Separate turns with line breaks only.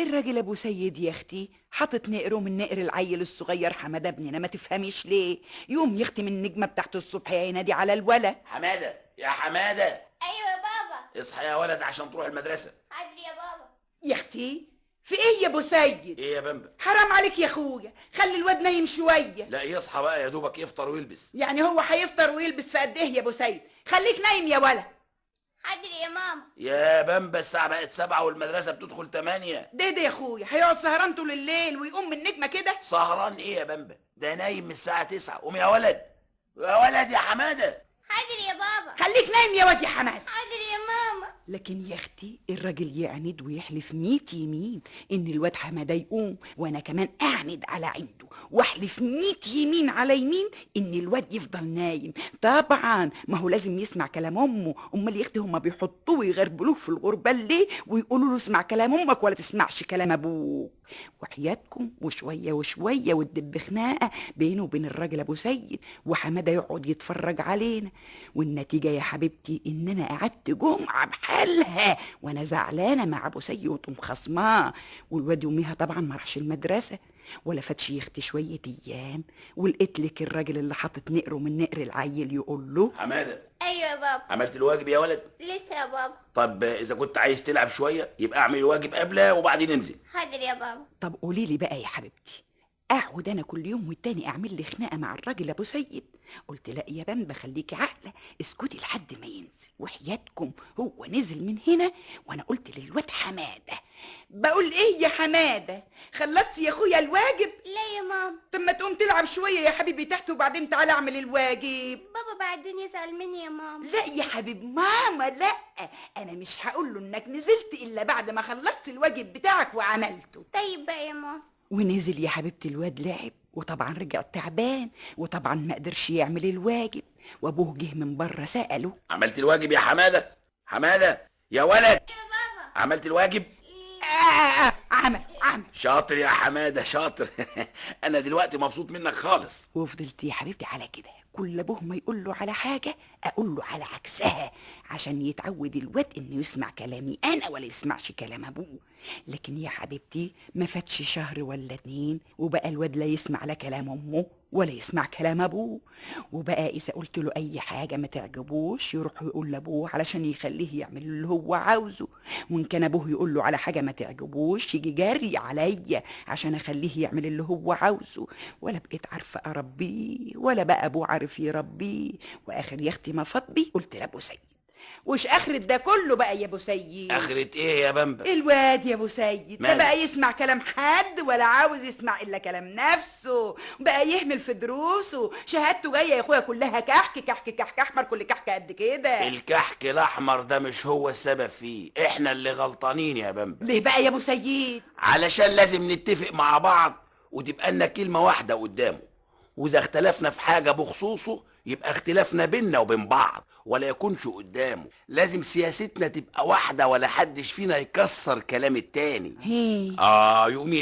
الراجل ابو سيد يا اختي حاطط نقره من نقر العيل الصغير حمادة ابننا، ما تفهميش ليه يقوم يختم النجمة بتاعت الصبح ينادي على الولا.
حمادة يا حمادة.
ايوه يا بابا.
اصحى يا ولد عشان تروح المدرسة.
حاضر يا بابا.
يا اختي في ايه يا ابو سيد؟
ايه يا بامبا؟
حرام عليك يا اخويا، خلي الواد نايم شوية.
لا يصحى بقى يا دوبك يفطر ويلبس.
يعني هو هيفطر ويلبس في قد ايه يا ابو سيد؟ خليك نايم يا ولا.
حاضر يا ماما.
يا بامبا الساعة بقت 7 والمدرسة بتدخل 8.
ده يا اخويا هيقعد سهران طول الليل ويقوم من النجمة كده؟
سهران ايه يا بامبا؟ ده نايم من الساعة 9. قوم يا ولد، يا ولد يا حمادة.
حاضر يا بابا.
خليك نايم يا واد يا حمادة.
حاضر يا ماما.
لكن يا اختي الراجل يعند ويحلف 100 يمين ان الواد حمادة يقوم، وانا كمان اعند على عنده واحلف 100 يمين على يمين ان الواد يفضل نايم. طبعا ما هو لازم يسمع كلام امه، امال يا اختي هما بيحطوه ويغربلوه في الغربة ليه ويقولوا له اسمع كلام امك ولا تسمعش كلام ابوك؟ وحياتكم وشوية وشوية وتدب خناقه بينه وبين الراجل ابو سيد، وحماده يقعد يتفرج علينا. والنتيجة يا حبيبتي ان انا قعدت جمعه بحالها وانا زعلانة مع ابو سيد ومخصماه، والواد يوميها طبعا ما راحش المدرسة ولا فاتش يختي شوية ايام، ولقيت لك الراجل اللي حاطط نقره من نقر العيل يقول له
حمادة.
ايوه يا بابا.
عملت الواجب يا ولد؟
لسه يا بابا.
طب اذا كنت عايز تلعب شوية يبقى اعمل الواجب قبله وبعدين انزل.
حاضر يا بابا.
طب قولي لي بقى يا حبيبتي، اقعد انا كل يوم والتاني اعمل لي خناقه مع الراجل ابو سيد؟ قلت لا يا بامبا خليكي عاقلة، اسكتي لحد ما ينزل. وحياتكم هو نزل من هنا وانا قلت للواد حمادة، بقول ايه يا حمادة خلصت يا اخويا الواجب؟
لا يا ماما.
طب ما تقوم تلعب شوية يا حبيبي تحت وبعدين تعالى اعمل الواجب.
بابا بعدين يزعل مني يا ماما.
لا يا حبيب ماما لا، انا مش هقول له انك نزلت الا بعد ما خلصت الواجب بتاعك وعملته.
طيب بقى يا ماما.
ونزل يا حبيبتي الواد لعب، وطبعا رجع تعبان، وطبعا ما قدرش يعمل الواجب، وابوه جه من بره سأله
عملت الواجب يا حمادة؟ حمادة يا ولد.
يا بابا.
عملت الواجب؟
عمل عمل.
شاطر يا حمادة شاطر. انا دلوقتي مبسوط منك خالص.
وفضلت يا حبيبتي على كده، كل ابوه ما يقول له على حاجة اقول له على عكسها عشان يتعود الواد انه يسمع كلامي انا ولا يسمعش كلام ابوه. لكن يا حبيبتي ما فاتش شهر ولا 2 وبقى الواد لا يسمع لا كلام امه ولا يسمع كلام ابوه، وبقى اذا قلت له اي حاجة ما تعجبوش يروح يقول لابوه علشان يخليه يعمل اللي هو عاوزه، وان كان ابوه يقول له على حاجة ما تعجبوش يجي جري عليا عشان اخليه يعمل اللي هو عاوزه. ولا بقيت عارفه اربيه ولا بقى ابوه عارف يربيه. واخر يا اختي ما فاض بي قلت لابو سيد، وش اخرة ده كله بقى يا ابو سيد؟
اخرة ايه يا بامبا؟
الواد يا ابو سيد لا بقى يسمع كلام حد ولا عاوز يسمع الا كلام نفسه، بقى يهمل في دروسه، شهادته جاية يا اخويا كلها كحك كحك كحك احمر، كل كحك قد كده.
الكحك الاحمر ده مش هو السبب فيه، احنا اللي غلطانين يا بامبا.
ليه بقى يا ابو سيد؟
علشان لازم نتفق مع بعض وتبقى لنا كلمة واحدة قدامه، واذا اختلفنا في حاجة بخصوصه يبقى اختلافنا بينا وبين بعض ولا يكونش قدامه. لازم سياستنا تبقى واحدة ولا حدش فينا يكسر كلام التاني. يقوم